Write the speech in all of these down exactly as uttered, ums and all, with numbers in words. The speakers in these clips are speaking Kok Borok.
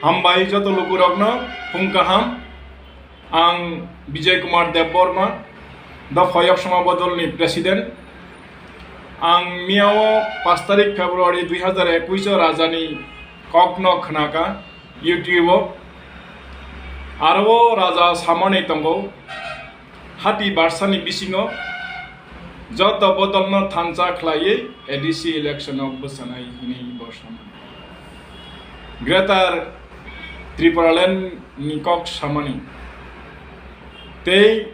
Hambai joto lukurokno phung kaham. Ang Bijay Kumar Debbarma, Dopha Yoksoma Bodolni President. Ang miyao pash tarik February dui hazar ekush o rajani kokno khnaka YouTube o. Aro o raja samani tongo, hati barsani bisingo joto bodolno thansa khlaiwi A D C election o bwchanai hinwi bo samani. Greater Tipraland ni kok samani tei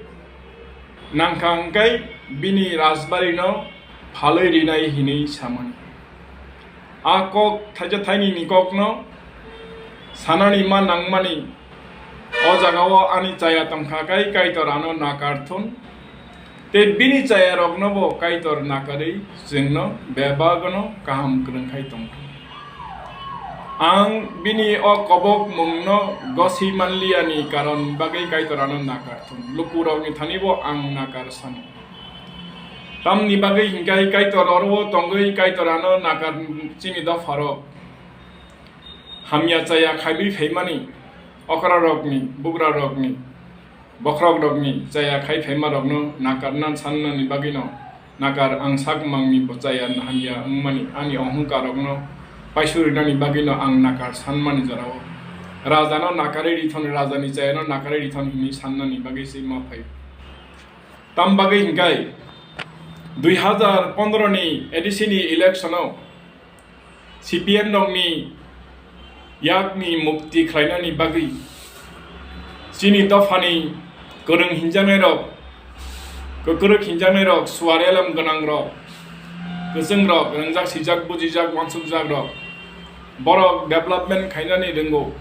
nangkha hwnkhe bini rajbari no phalwi rinai hinwi samani. A kok thaisa thainwi ni kokno sanani ma nangmani, o jagao ani chaya tongkha khe Kaitor ano nakar thun, tei bini chayaroknobo Kaitor nakarwi chwngno bebagno kaham kwrwng khai tongthun. Ang bini o kobok mungno goswi manliyani karon bagwi Kaitor ano nakar thun, lukurokni thanibo ang nakar sano. Tamni bagwi hinkhe Kaitor oro tongwi Kaitor ano nakar chini dopharok hamya chaya khaiwi phaimani, okrarokni, bugrarokni, bokhorokni chaya khai phaimarokno nakarna sannani bagwino nakar ang sakmangni bo chaya hamya wngmani, ani ohongkarokno paisurinani bagwino ang nakar sanmani jorao. Rajano nakarwi rithon, rajani chayano nakarwi rithon hinwi sannani bagwi se ma phai. Tam bagwi hinkhe dui hazar pondro ni A D C ni election o C P M rokni yakni mukti khlainani bagwi chini dophani kwrwng hinjaknairok, kwkrwk hinjaknairok, suar elem gwnangrok, kwchwngrok, rwngjak, sijak, bujijak, uansukjakrok, borok development khainani rwngo,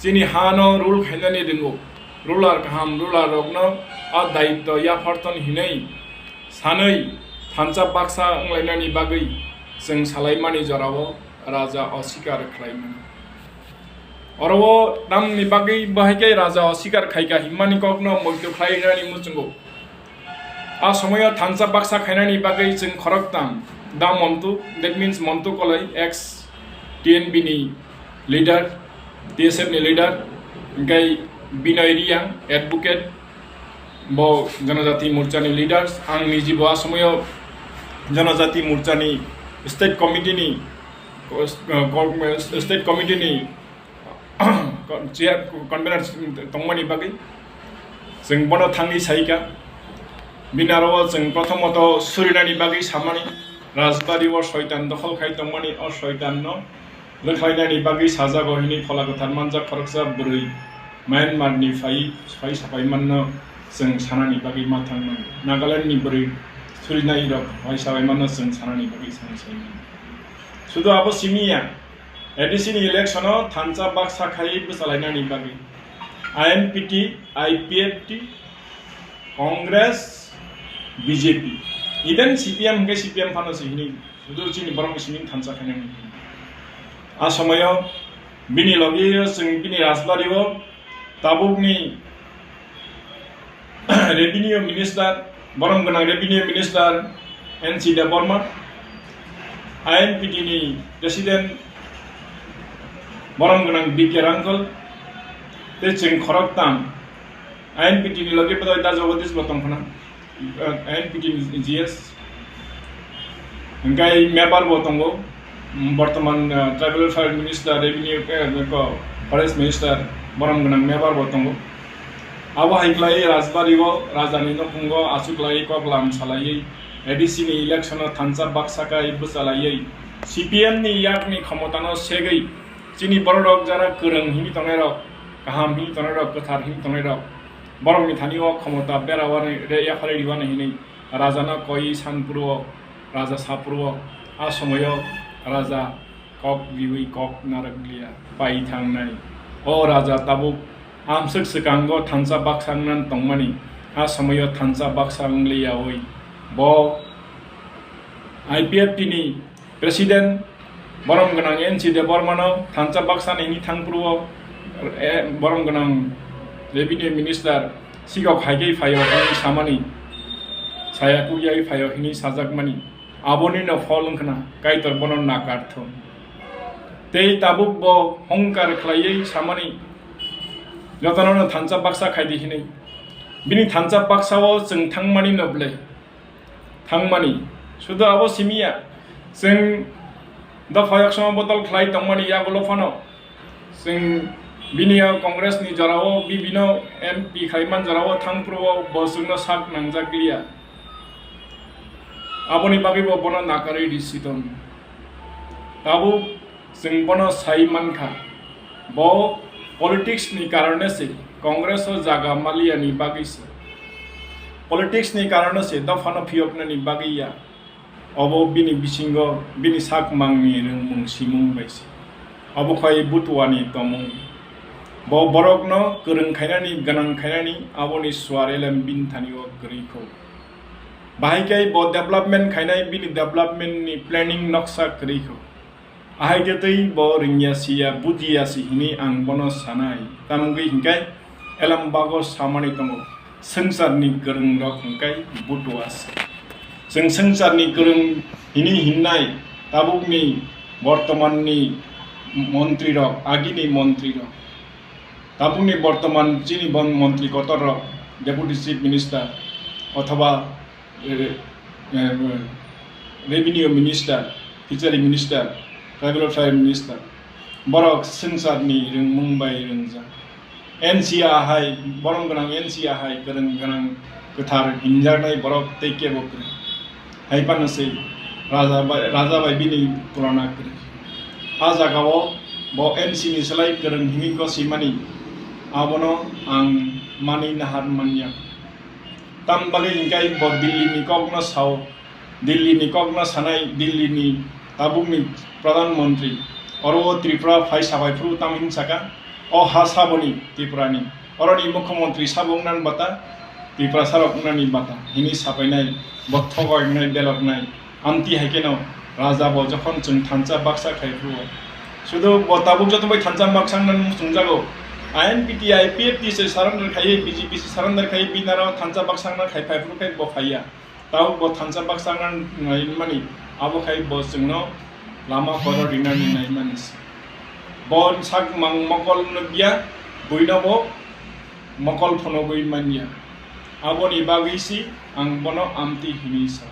chini hano rule khainani rwngo, ruler kaham, ruler rokno a daityo yapharthon hinwi sanwi thansa baksa wnglainani bagwi chwng salaimani jorao raja osikar khlaimani. Oro o tamni bagwi bahai khe raja osikar khaikha himmani kokno moito khlainani muchungo. A somoyo thansa baksa khainani bagwi chwng khoroktham, Da Montu, that means Montu Koloi, ex T N B ni leader, T S F ni leader, hingkhai Binoy Riyang, advocate, bo Janajati Morcha ni leaders, ang niji bo a somoyo Janajati Morcha ni state committee ni, state committee ni chair, convener tongmani bagwi chwng bono thangwi saikha. Bini aro o chwng prothomoto surinani bagwi samani, rajbari o soitan dokhol khai tongmani, o soitan no rwkhlainani bagwi sajago hinwi Phola Kwthar manjak khoroksa bwrwi Myanmar ni phai, phai sapai manno chwng sanani bagwi ma thangmani. Nagaland ni bwrwi surinai rok phai sapai manno chwng sanani bagwi chwng saimani. Sudu abo simi ya, A D C ni election o thansa baksa khai bwchalainani bagwi I N P T, I P F T, Congress, B J P, even C P M hwnkhe C P M phano se hinwi sudu chini borokni simi thansa khainani. A somoyo bini logi chwng bini rajbari o tabukni revenue minister, borom gwnang revenue minister N C Debbarma, I N P T ni president borom gwnang B K Rangkal, tei chwng khoroktham I N P T ni logi bodol da Jagadish bo tongkhna, I N P T ni G S, hingkhai Mebar bo tongo, bortoman, ah, tribal affairs minister, revenue, eh, ko, forest minister, borom gwnang Mebar bo tongo. Abo hai khlai rajbari o, rajani nukhungo achuklai koklam salaiwi A D C ni election o thansa baksa kai bwchalaiwi C P M ni yakni khomotano segwi chini bororok jara kwrwng hinwi tongnairok, kaham hinwi tongnairok, kwthar hinwi tongnairok, borokni thani o khomota bera wani re yaphari riwani hinwi rajano koi sanphuru o, raja saphuru o, a somoyo raja kok riwi kok narwkliya pai thangnai. O raja tabuk amswk swkango thansa baksa wngna tongmani, a somoyo thansa baksa wngliyawi bo I P F T ni president borom gwnang N C Debbarmano thansa baksa nini thangphuru o, eh, borom gwnang revenue minister sikok hai khe phaio hinwi samani, saya kukyai phaio hinwi sajakmani. Aboni no phol wngkhna Kaitor bono nakar thung. Tei tabuk bo hongkar khlaiwi samani, jotono no thansa baksa khaidi hinwi. Bini thansa baksa o chwng thangmani no belai thangmani. Sudo abo simiya, chwng dopha yaksono bodol khlai tongmani yagulo phano. Chwng bini o Congress ni jora o bibino M P khaiman jora o thangphuru o bo chwngno sak nangjak liya. Aboni bagwi bo bono nakarwi risi tong. Tabuk chwng bono sai mankha, bo politics ni karone se Congress o jaga maliya ni bagwi se. Politics ni karone se dophano phiyoknani bagwi ya. Obo bini bisingo bini sakmangni rwngmung simung bai se. Obo khai butuani tomung. Bo borokno kwrwng khainani, gwnang khainani aboni suar elem bini thani o kwrwi kho. Bahai khe bo development khainai, bini development ni planning noksa kwrwi kho. Ahai khe tei bo rwngya siya, bujiya si hini ang bono sanai. Tamgwi hinkhe elem bago samani tongo, swngcharni kwrwngrok hinkhe butua se. Chwng swngcharni kwrwng hini hinnai tabukni bortomanni montrirok, agini montrirok. Tabukni bortoman chini bon montri kotor rok, Deputy Chief Minister othoba, eh, eh, Revenue Minister, Fishery Minister, Tribal Affairs Minister, borok swngcharni rwngmung bai rwngjak. N C A hai, borom gwnang N C A hai, kwrwng gwnang kwthar hinjaknai borok tei kebo kwrwi. Hai phano se raja bai, raja bai bini tulona kwrwi. A jagao bo N C ni slai kwrwng hini gosimani, abono ang mani nahar manya. Tam bagwi hinkhe bo Delhi ni kokno sao, Delhi ni kokno sanai, Delhi ni tabukni Pradhan Mantri, oro o Tripura phai sabai phuru tam hin saka, o ha saboni Tripura ni. Oroni mukhyamantri sabo wngnani bata, Tiprasa rok wngnani bata, hini sapainai, bo thogo wngnai, beloknai. Amtwi hai kheno raja bo jokhon chwng thansa baksa khai phuru o. Sudu bo tabuk joto bai thansa baksa wngnani muchungjago. I N P T, I P F T se surrender khai, B J P se surrender khai, bini aro thansa baksa wngna khai phai phuru khai bo phaiya. Tabuk bo thansa baksa wngna naimani, abo khai bo chwngno lama kotor rinani naimani se. Bo sakmang mokol nukya, buino bo mokol phunugwi manya. Aboni bagwi si ang bono amtwi hinwi sa.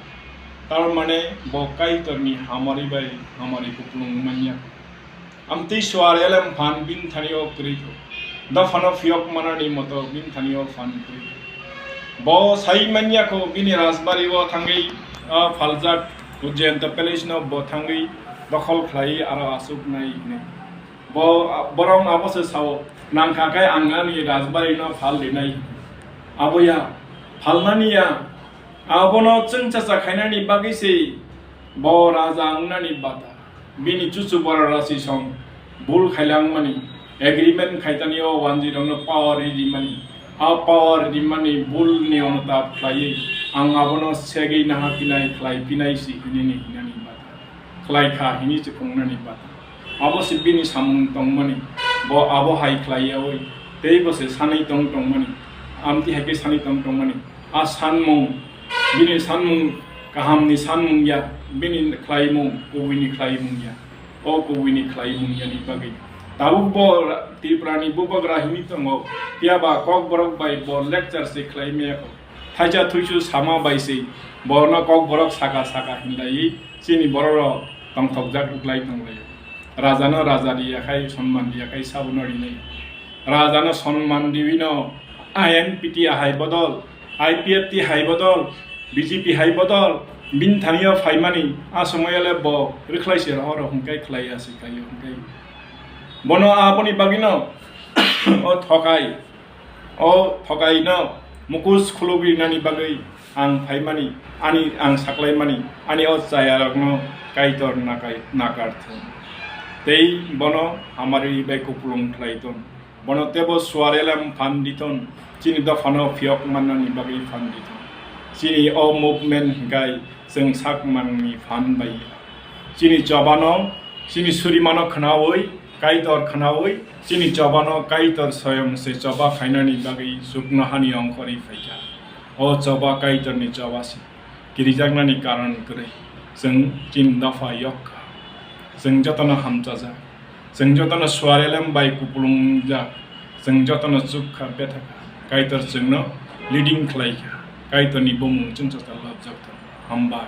Tar mane bo Kaitorni hamari bai hamari kupulung manya. Amtwi suar elem phan bini thani o kwrwi kho. Dophano phiyok manani moto bini thani o phan kwrwi kho. Bo sai manya kho bini rajbari o thangwi, ah, phaljak Ujjayanta Palace no bo thangwi dokhol khlai aro aswk nai hinwi. Bo, borok abo se sao, nangkha khe ang ani rajbari no phal rinai hinwi. Abo ya, phalnani ya, abono chwngsacha khainani bagwi se bo raja wngnani bata. Bini chuchu bora rasi song bul khailangmani, agreement khaitani o wanjwi rokno power rimani, a power rimani bul ni onotap khlaiwi ang abono segwi naha pinai khlai pinai si hinini hinani bata. Khlai kha hini se phungnani bata. Abo se bini samung tongmani, bo abo hai khlai yawi, tei bo se sanwi tong tongmani, amtwi hai khe sanwi tong tongmani. A sanmung, bini sanmung kahamni sanmung ya, bini khlaimung kubuini khlaimung ya. O kubuini khlaimung yani bagwi tabuk bo Tripurani bubagra himwi tongo, phiya ba Kokborok bai bo lecture se khlai maya kho. Thaisa thuisu sama bai se bono Kokborok saka saka hinlaiwi chini bororok tongthokjak wklai tonglaio. Rajano raja riya khai, sonman riya khai, sabono rinai. Rajano sonman riwino I N P T hai bodol, I P F T hai bodol, B J P hai bodol, bini thanio phaimani, a somoyale bo rwkhlai se rohoro hwnkhe khlai ya se khaio hwnkhe. Bono aboni bagwino o thokai, o thokaino mukus khulugwi nani bagwi ang phaimani, ani ang saklaimani, ani o chayarokno Kaitor nakai-, nakar thung. Tei bono hamari bai kupulung khlai thung. Bono tebo suar elem phan di thun, chini dophano phiyok mannani bagwi phan di thun. Chini o movement hwnkhe chwng sak mangni phan bai ya. Chini chobano, chini surimano khnaui, Kaitor khnaui, chini chobano Kaitor soyong se choba khainani bagwi chuknohani ongkhorwi phaikha. O choba Kaitorni choba se. Kirijaknani karon kwrwi. Chwng chini dopha yok kha. Chwng jotono hamchajak. Chwng jotono suarelem bai kupulung wngjak, chwng jotono chuk kha, bethak kha. Kaitor chwngno leading khlai kha. Kaitorni bumung chwng joto lobjak thang. Hambai.